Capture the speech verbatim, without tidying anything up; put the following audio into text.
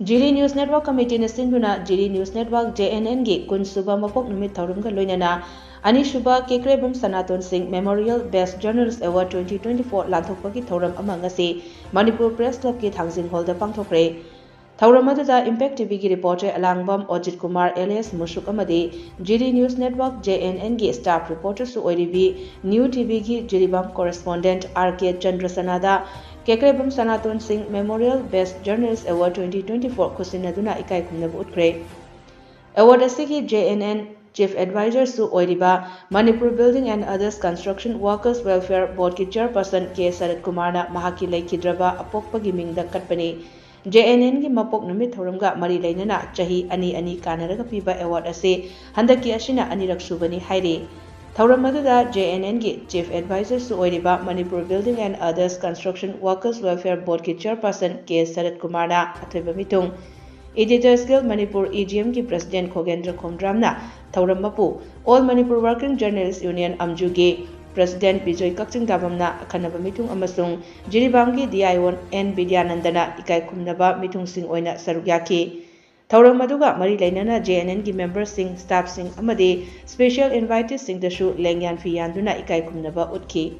ꯖꯤꯔꯤ News Network Committeeꯅ ꯁꯤꯟꯗꯨꯅ ꯖꯤꯔꯤ News Network, JNNꯒꯤ ꯀꯨꯟ ꯁꯨꯕ ꯃꯄꯣꯛ ꯅꯨꯃꯤꯠ ꯊꯧꯔꯝꯒ ꯂꯣꯏꯅꯅ ꯑꯅꯤꯁꯨꯕ ꯀꯦꯀ꯭ꯔꯦꯕꯝ ꯁꯅꯥꯇꯣꯟ ꯁꯤꯡ Memorial Best Journalist Award twenty twenty-four ꯂꯥꯟꯊꯣꯛꯄꯒꯤ ꯊꯧꯔꯝ ꯑꯃ ꯉꯁꯤ ꯃꯅꯤꯄꯨꯔ Press Clubꯀꯤ ꯊꯥꯡꯖꯤꯡ Hallꯗ ꯄꯥꯡꯊꯣꯛꯈ꯭ꯔꯦ꯫ ꯊꯧꯔꯝ ꯑꯗꯨꯗ Impact TVꯒꯤ reporter ꯑꯂꯥꯡꯕꯝ ꯑꯣꯖꯤꯠ ꯀꯨꯃꯥꯔ alias ꯃꯨꯁꯨꯛ ꯑꯃꯗꯤ ꯖꯤꯔꯤ News Network, JNNꯒꯤ staff reporterꯁꯨ ꯑꯣꯏꯔꯤꯕꯤ New TVꯒꯤ Jiribam correspondent R K ꯆꯟꯗ꯭ꯔꯁꯅꯥꯗ ꯀꯦꯀ꯭ꯔꯦꯕꯝ ꯁꯅꯥꯇꯣꯟ ꯁꯤꯡ Memorial Best Journalist Award twenty twenty-four ꯈꯨꯠꯁꯤꯟꯅꯗꯨꯅ ꯏꯀꯥꯏ ꯈꯨꯝꯅꯕ ꯎꯠꯈ꯭ꯔꯦ꯫ Award ꯑꯁꯤꯒꯤ JNN Chief Advisorꯁꯨ ꯑꯣꯏꯔꯤꯕ Manipur Building and Others Construction Workers Welfare Boardꯀꯤ Chairperson K ꯁꯔꯠ ꯀꯨꯃꯥꯔꯅ ꯃꯍꯥꯛꯀꯤ ꯂꯩꯈꯤꯗ꯭ꯔꯕ ꯑꯄꯣꯛꯄꯒꯤ ꯃꯤꯡꯗ ꯀꯠꯄꯅꯤ꯫ JNNꯒꯤ ꯃꯄꯣꯛ ꯅꯨꯃꯤꯠ ꯊꯧꯔꯝꯒ ꯃꯔꯤ ꯂꯩꯅꯅ ꯆꯍꯤ ꯑꯅꯤ ꯑꯅꯤ ꯀꯥꯟꯅꯔꯒ ꯄꯤꯕ award ꯑꯁꯤ ꯍꯟꯗꯛꯀꯤ ꯑꯁꯤꯅ ꯑꯅꯤꯔꯛ ꯁꯨꯕꯅꯤ ꯍꯥꯏꯔꯤ꯫ ꯊꯧꯔꯝ ꯑꯗꯨꯗ JNNꯒꯤ Chief Advisorꯁꯨ ꯑꯣꯏꯔꯤꯕ Manipur Building and Others Construction Workers Welfare Boardꯀꯤ Chairperson K ꯁꯔꯠ ꯀꯨꯃꯥꯔꯅ ꯑꯊꯣꯏꯕ ꯃꯤꯊꯨꯡ, Editors Guild Manipur, EGMꯒꯤ President ꯈꯣꯒꯦꯟꯗ꯭ꯔ ꯈꯣꯡꯗ꯭ꯔꯥꯝꯅ ꯊꯧꯔꯝ ꯃꯄꯨ, All Manipur Working Journalist Union, ꯑꯝꯖꯨꯒꯤ President Bijoy ꯀꯛꯆꯤꯡ ꯇꯥꯕꯝꯅ ꯑꯈꯟꯅꯕ ꯃꯤꯊꯨꯡ ꯑꯃꯁꯨꯡ ꯖꯤꯔꯤꯕꯥꯝꯒꯤ DIO N ꯕꯤꯗ꯭ꯌꯥꯅꯟꯗꯅ ꯏꯀꯥꯏ ꯈꯨꯝꯅꯕ ꯃꯤꯊꯨꯡꯁꯤꯡ ꯑꯣꯏꯅ ꯁꯔꯨꯛ ꯌꯥꯈꯤ꯫ ꯊꯧꯔꯝ ꯑꯗꯨꯒ ꯃꯔꯤ ꯂꯩꯅꯅ JNNꯒꯤ memberꯁꯤꯡ, staffꯁꯤꯡ ꯑꯃꯗꯤ special inviteesꯁꯤꯡꯗꯁꯨ ꯂꯦꯡꯌꯥꯟ ꯐꯤ ꯌꯥꯟꯗꯨꯅ ꯏꯀꯥꯏ ꯈꯨꯝꯅꯕ ꯎꯠꯈꯤ꯫